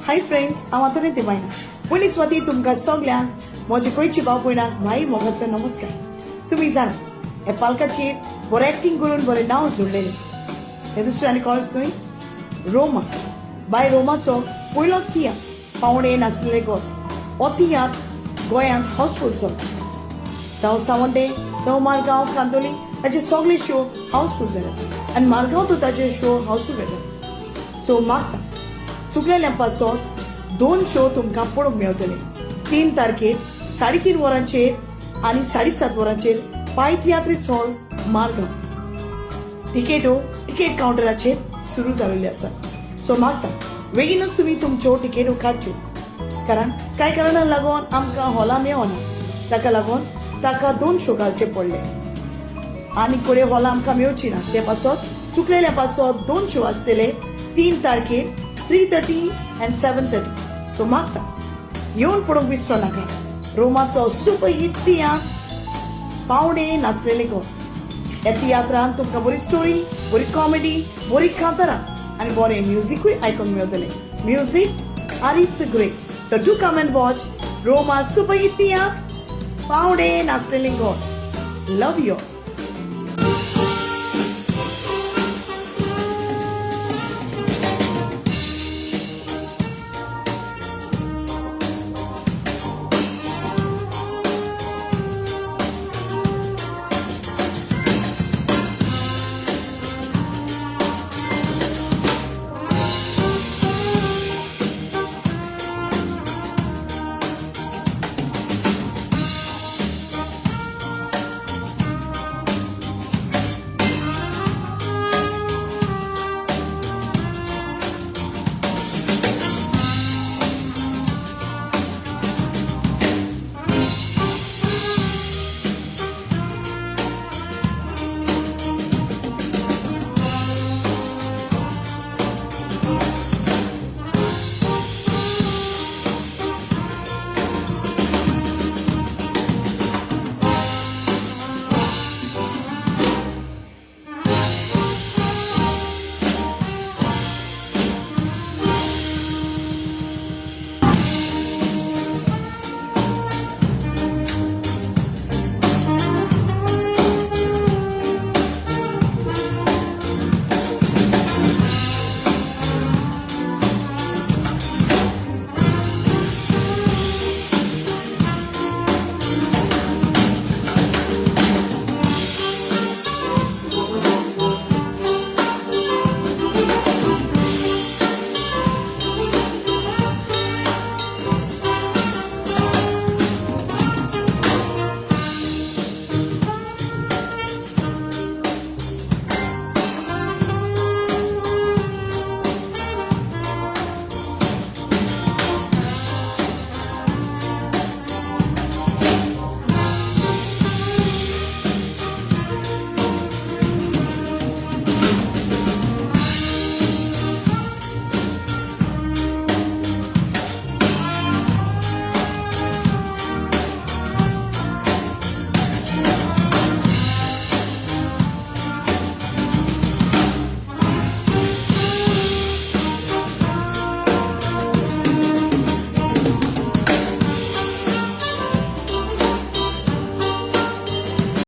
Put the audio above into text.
Hi friends, हांव आतां रे बायना. पयलीच सुवाती तुमकां सगल्यांक म्हजे गोंयची भाव भयणांक माई मोगाचो नमस्कार. तुमी जाणा, हे पालकाचेर बरें एक्टींग करून बरें नांव जोडलेलें हे दुसरें आनी कोणच न्हय, रोमा. बाय रोमाचो पयलोच तियात्र पावणे नासलेले गोर. हो तियात्र गोंयांत हाऊसफूल जालो. जावं सावंडे, जावं मारगांव, कांदोली, ताचे सगळे शो हाऊसफूल जाल्यात आनी मारगांव तो ताचे शो हाऊसफूल वेतात. सो मागता चुकलेल्या पासत दोन शो तुमकां पळोवंक मेळटले, 3 तारखेर 3:30 वरांचेर आनी 7:30 वरांचेर पाय तियात्रीस हॉल, मारगांव. तिकेटो तिकेट कावंटराचेर सुरू जाल्ले आसात. सो मागता बेगीनच तुमी तुमच्यो तिकेटो काडच्यो, कारण कांय कारणाक लागून आमकां हॉला मेळना. ताका लागून ताका दोन शो घालचे पडले आनी कडेन हॉला आमकां मेळची ना. ते पासत चुकलेल्या पासत दोन शो आसतले, 3 तारखेर 3:30 and 7:30. So मागता येवन पळोवंक विसरो नाका रोमाचो सुपर हिट तियात्र पावणे नासलेले गोर. ह्या तियात्रान तुमकां बरी स्टोरी, बरी कॉमेडी, बरी कांतारां आनी बरें म्युजिकूय आयकूंक मेळटलें. Music Arif the great. So do come and watch Roma super hit तियात्र पावणे नासलेले गोर. Love you.